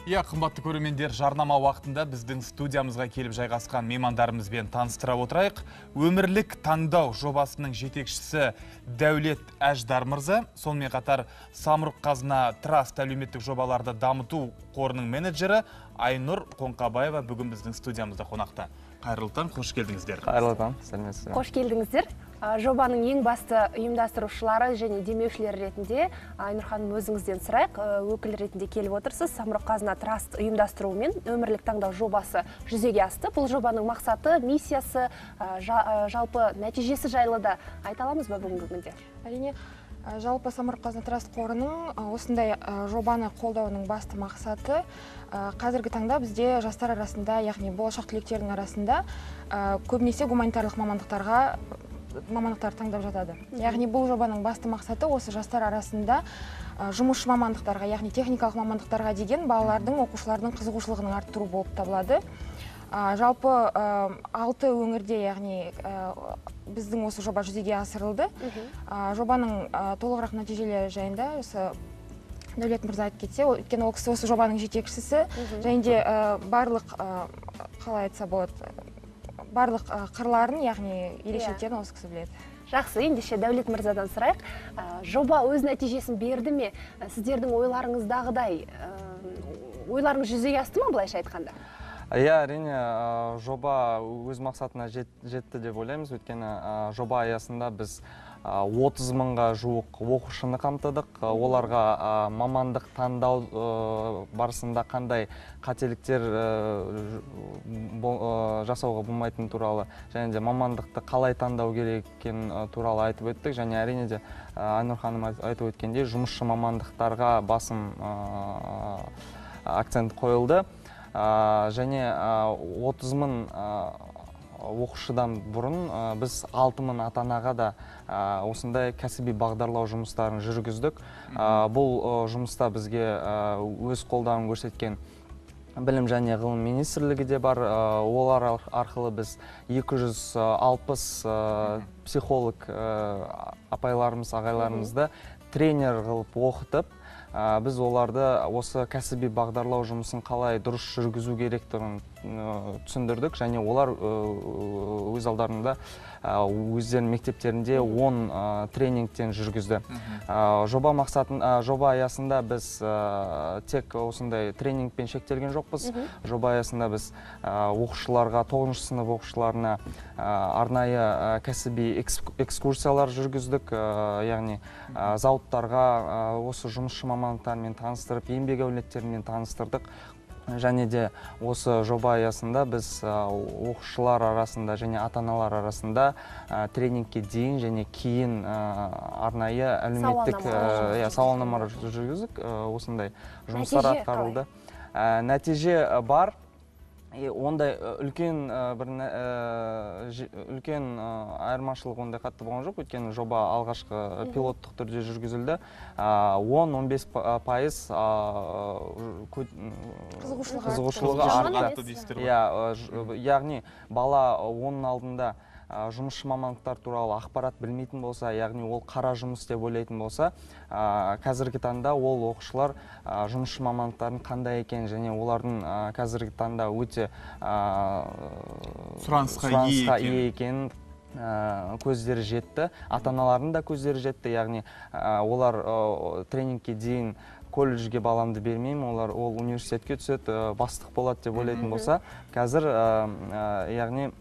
Иә, қымбатты көрермендер, жарнама уақытында біздің студиямызға келіп жайғасқан меймандарымызбен таныстыра отырайық. Өмірлік таңдау жобасының жетекшісі Дәулет Әждар мырза, сонымен қатар Самұрық Қазына Траст әлеуметтік жобаларды дамыту қорының менеджері Айнұр Қоңқабаева бүгін біздің студиямызда қонақта. Қайырлы таң, қош келдіңіздер. Қайырлы таң, сәлеметсіздер. Қош келдіңіздер. Жобаның ең басты ұйымдастырушылары және демеушілері ретінде Айнұр ханым, өзіңізден сұрайық. Өкіл ретінде келіп отырсыз. Самұрық Қазына Траст ұйымдастыруымен өмірлік таңдау жобасы жүзеге асты. Бұл жобаның мақсаты, миссиясы, жалпы нәтижесі жайлы да айта аламыз ба бүгінгі күнде? Әрине, жалпы Самұрық Қазына Траст қорының осындай жобаны қолдауының басты мақсаты қазіргі таңда бізде жастар арасында, яғни болашақ түлектердің арасында көбінесе гуманитарлық мамандықтар таңдап жатады. Яғни бұл жобаның басты мақсаты осы жастар арасында жұмысшы мамандықтарға, яғни техникалық мамандықтарға деген балалардың, оқушылардың қызығушылығын арттыру болып табылады. Жалпы 6 өңірде, яғни біздің осы жоба жүзеге асырылды. Жобаның толығырақ нәтижелері жайында осы Дәулет мырза айтып кетсе, өйткені ол кісі осы жобаның жетекшісі, және де барлық, қалай айтса болады, барлық қырларын, яғни ерекшеліктерін осы кісі біледі. Жақсы, ендеше Дәулет мырзадан сұрайық. Жоба өз нәтижесін берді ме? Сіздердің ойларыңыздағыдай, ойларыңыз жүзеге асты ма, былайша айтқанда? Иә, әрине, жоба өз мақсатына жетті деп ойлаймыз. Өйткені жоба аясында біз 30 мыңға жуық оқушыны қамтыдық. Оларға мамандық таңдау барысында қандай қателіктер жасауға болмайтыны туралы, және де мамандықты қалай таңдау керек екені туралы айтып өттік. Және әрине де Айнұр ханым айтып өткендей, жұмысшы мамандықтарға басым акцент қойылды. Және 30 мың оқушыдан бұрын біз 6 мың ата-анаға да осындай кәсіби бағдарлау жұмыстарын жүргіздік. Бұл жұмыста бізге өз қолдауын көрсеткен Білім және ғылым министрлігі де бар. Олар арқылы біз 260 психолог апайларымыз, ағайларымызды тренер қылып оқытып, біз оларды осы кәсіби бағдарлау жұмысын қалай дұрыс жүргізу керектігін түсіндірдік. Және олар өз алдарында өздерінің мектептерінде 10 тренингтен жүргізді. Жоба аясында біз тек осындай тренингпен шектелген жоқпыз. Жоба аясында біз оқушыларға, 9-шы сынып оқушыларына арнайы кәсіби экскурсиялар жүргіздік. Яғни зауыттарға осы жұмысшы мамандықтармен таныстырып, еңбек әулеттерімен таныстырдық. Және де осы жоба аясында біз оқушылар арасында және ата-аналар арасында тренингке дейін және кейін арнайы әлеуметтік сауалнама жүргіздік. Осындай жұмыстар атқарылды. Нәтиже бар. Ондай үлкен үлкен айырмашылық ондай қатты болған жоқ, өйткені жоба алғашқы пилоттық түрде жүргізілді. 10-15% қызығушылығы артты. Яғни бала оның алдында жұмысшы мамандықтар туралы ақпарат білмейтін болса, яғни ол қара жұмыс деп ойлайтын болса, қазіргі таңда ол оқушылар жұмысшы мамандықтардың қандай екенін және олардың қазіргі таңда өте сұранысқа ие екенін көздері жетті, ата-аналарының да көздері жетті. Яғни олар тренингке дейін колледжге баламды бермеймін, олар ол университетке түседі, бастық болады деп ойлайтын болса, қазір яғни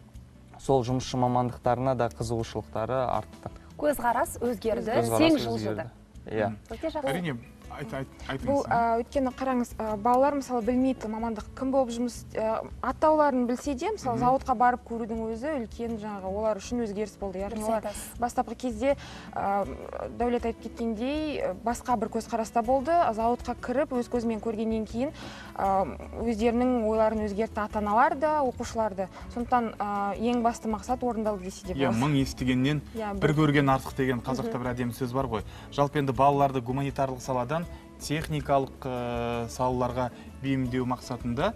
сол жұмысшы мамандықтарына да қызығушылықтары артты. Көзқарас өзгерді, сең жылжыды. Иә. Әрине, айтыңыз. Бұл өйткені қараңыз, балалар мысалы білмейді мамандық кім болып жұмыс, атауларын білсе де, мысалы зауытқа барып көрудің өзі үлкен жаңағы олар үшін өзгеріс болды. Яғни олар бастапқы кезде Дәулет айтып кеткендей басқа бір көзқараста болды. Зауытқа кіріп өз көзімен көргеннен кейін өздерінің ойларын өзгертті ата-аналар да, оқушылар да. Сондықтан ең басты мақсат орындалды десе де болады. Иә, мың естігеннен бір көрген артық деген қазақта бір әдемі сөз бар ғой. Жалпы енді балаларды гуманитарлық саладан техникалық салаларға бейімдеу мақсатында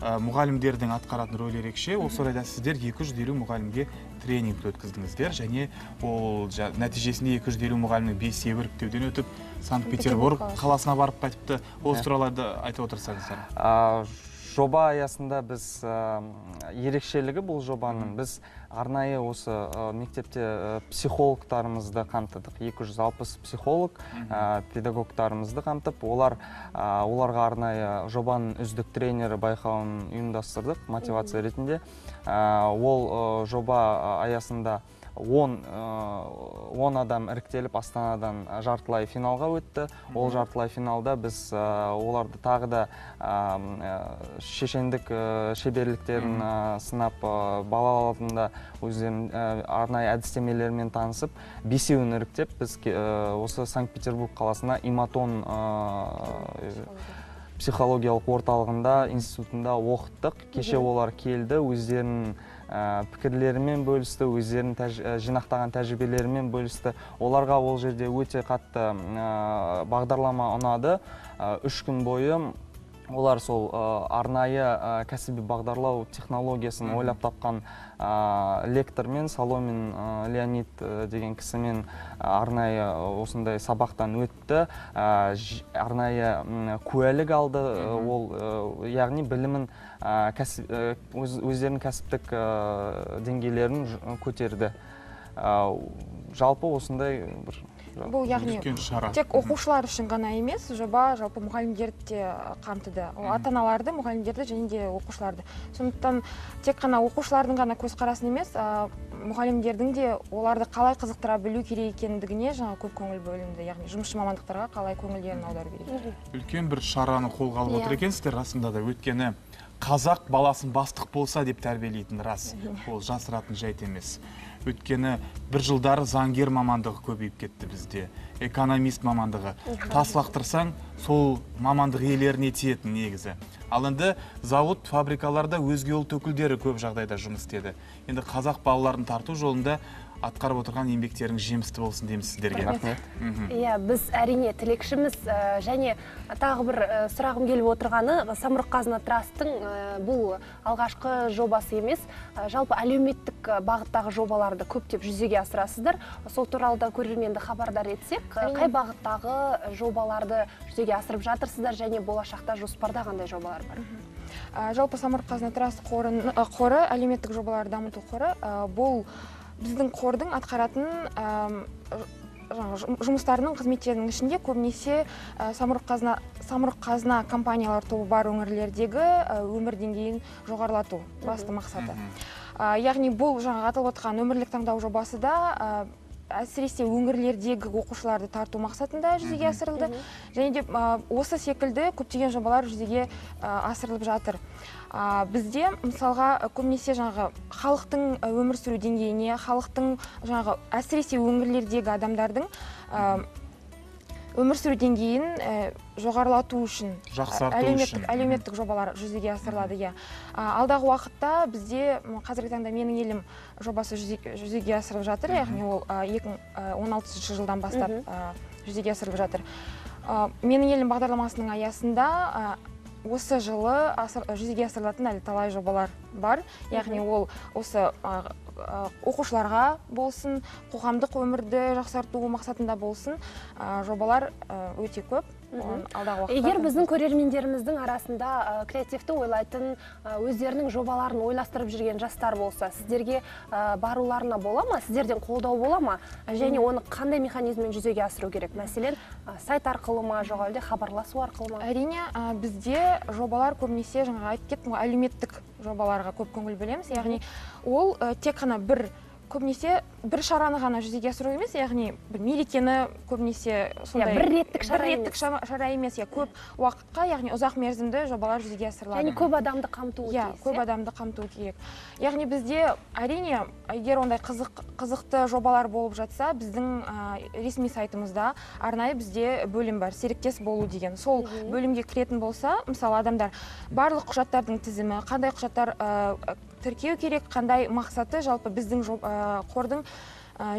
Мұғалімдердің атқаратын рөлі ерекше. Осы орайда сіздер 250 мұғалімге тренинг өткіздіңіздер және ол нәтижесінде 250 мұғалімнің 5-еуі іріктеуден өтіп, Санкт-Петербург қаласына барып қайтыпты. Осы туралы айтып отырсаңыздар. Жоба аясында біз ерекшелігі бұл жобаның, біз арнайы осы мектепте психологтарымызды қамтыдық. 260 психолог, педагогтарымызды қамтып, оларға арнайы жобаның үздік тренері байқауын ұйымдастырдық мотивация ретінде. Ол жоба аясында 10 адам іріктеліп Астанадан жартылай финалға өтті. Ол жартылай финалда біз оларды тағы да шешендік шеберліктерін сынап, бала алдында өздерінің арнайы әдістемелерімен танысып, 5-еуін іріктеп, біз осы Санкт-Петербург қаласына Иматон психологиялық орталығында, институтында оқыттық. Кеше олар келді, өздерінің пікірлерімен бөлісті, өздерінің жинақтаған тәжірибелерімен бөлісті. Оларға ол жерде өте қатты бағдарлама ұнады. 3 күн бойы олар сол арнайы кәсіби бағдарлау технологиясын ойлап тапқан лектормен, Соломин Леонид деген кісімен арнайы осындай сабақтан өтті, арнайы куәлік алды. Ол яғни білімін, өздерінің кәсіптік деңгейлерін көтерді. Жалпы осындай бір бұл яғни тек оқушылар үшін ғана емес, жоба жалпы мұғалімдерді де қамтыды. Ол ата-аналарды, мұғалімдерді және де оқушыларды. Сондықтан тек қана оқушылардың ғана көзқарасын емес, мұғалімдердің де оларды қалай қызықтыра білу керек екендігіне жаңа көп көңіл бөлінді. Яғни жұмысшы мамандықтарға қалай көңілдерін аудару керек. Үлкен бір шараны қолға алып отыр екенсіздер расында да. Өйткені қазақ баласын бастық болса деп тәрбиелейтін рас. Ол жасыратын жайт емес. Өйткені бір жылдары заңгер мамандығы көбейіп кетті бізде, экономист мамандығы. Тас лақтырсаң, сол мамандық иелеріне тиетін негізі. Ал енді зауыт, фабрикаларда өзге ұлт өкілдері көп жағдайда жұмыс істеді. Енді қазақ балаларын тарту жолында атқарып отырған еңбектерің жемісті болсын дейміз сіздерге. Рахмет. Иә, біз әрине тілекшіміз. Және тағы бір сұрағым келіп отырғаны, Самұрық-Қазына Трасттың бұл алғашқы жобасы емес, жалпы әлеуметтік бағыттағы жобаларды көптеп жүзеге асырасыздар. Сол туралы да көрерменді хабардар етсек, қай бағыттағы жобаларды жүзеге асырып жатырсыздар және болашақта жоспарда қандай жобалар бар? Жалпы Самұрық-Қазына Траст қоры, әлеуметтік жобаларды дамыту қоры, бұл біздің қордың атқаратын жұмыстарының, қызметтерінің ішінде көбінесе Самұрық-Қазына компаниялар тобы бар өңірлердегі өмір деңгейін жоғарылату басты мақсаты. Яғни бұл жаңа аталып отырған өмірлік таңдау жобасы да әсіресе өңірлердегі оқушыларды тарту мақсатында жүзеге асырылды. Және де осы секілді көптеген жобалар жүзеге асырылып жатыр. Бізде мысалға көбінесе жаңағы халықтың өмір сүру деңгейіне, халықтың жаңағы әсіресе өңірлердегі адамдардың өмір сүру деңгейін жоғарылату үшін, әлеуметтік жобалар жүзеге асырылады. Алдағы уақытта бізде қазіргі таңда Менің елім жобасы жүзеге асырылып жатыр, яғни ол 2016 жылдан бастап жүзеге асырылып жатыр. Менің елім бағдарламасының аясында осы жылы жүзеге асырылатын әлі талай жобалар бар. Яғни ол осы оқушыларға болсын, қоғамдық өмірді жақсарту мақсатында болсын, жобалар өте көп. Егер біздің көрермендеріміздің арасында креативті ойлайтын, өздерінің жобаларын ойластырып жүрген жастар болса, сіздерге баруларына бола ма? Сіздерден қолдау бола ма? Және оны қандай механизммен жүзеге асыру керек? Мәселен, сайт арқылы ма, жоқ әлде хабарласу арқылы ма? Әрине, бізде жобалар көбінесе, жаңа айтып кеттім ғой, әлеуметтік жобаларға көп көңіл бөлеміз. Яғни ол тек қана бір көбінесе бір шараны ғана жүзеге асыру емес, яғни бір мерекені көбінесе сондай бір реттік шара емес, көп уақытқа, яғни ұзақ мерзімді жобалар жүзеге асырылады. Яғни көп адамды қамту керек. Иә, көп адамды қамту керек. Яғни бізде әрине егер ондай қызықты жобалар болып жатса, біздің ресми сайтымызда арнайы бізде бөлім бар, серіктес болу деген. Сол бөлімге кіретін болса, мысалы адамдар барлық құжаттардың тізімі, қандай құжаттар тіркеу керек, қандай мақсаты, жалпы біздің қордың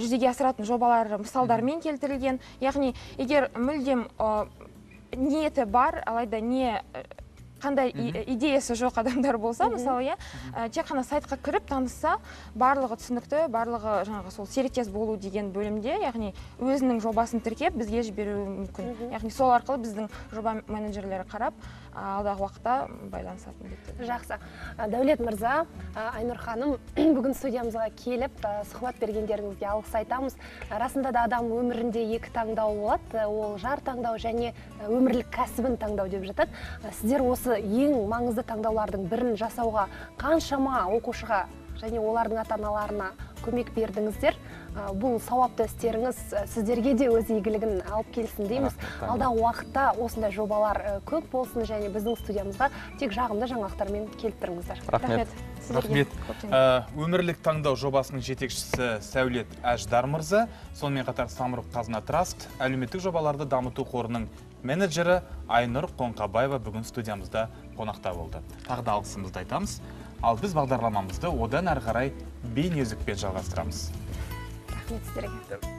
жүзеге асыратын жобалары мысалдармен келтірілген. Яғни егер мүлдем ниеті бар, алайда не Қандай идеясы жоқ адамдар болса, мысалы, иә, тек қана сайтқа кіріп танысса, барлығы түсінікті, барлығы жаңағы сол серіктес болу деген бөлімде, яғни өзінің жобасын тіркеп бізге жіберуі мүмкін. Яғни сол арқылы біздің жоба менеджерлері қарап, алдағы уақытта байланысатын міндетті. Жақсы. Дәулет мырза, Айнұр ханым, бүгін студиямызға келіп, сұхбат бергендеріңізге алғыс айтамыз. Расында да адам өмірінде екі таңдау болады. Ол жар таңдау және өмірлік кәсібін таңдау деп жатады. Сіздер осы ең маңызды таңдаулардың бірін жасауға қаншама оқушыға және олардың ата-аналарына көмек бердіңіздер. Бұл сауапты істеріңіз сіздерге де өз игілігін алып келсін дейміз. Алдағы уақытта осындай жобалар көп болсын және біздің студиямызға тек жағымды жаңалықтармен келіп тұрыңыздар. Рахмет. Рахмет. Өмірлік таңдау жобасының жетекшісі Сәулет Әждар мырза, сонымен қатар Самұрық Қазына Траст әлеуметтік жобаларды дамыту қорының менеджері Айнұр Қоңқабаева бүгін студиямызда қонақта болды. Тағы да алғысымызды айтамыз. Ал біз бағдарламамызды одан әрі қарай бейнеүзікпен жалғастырамыз. Рахмет сіздерге.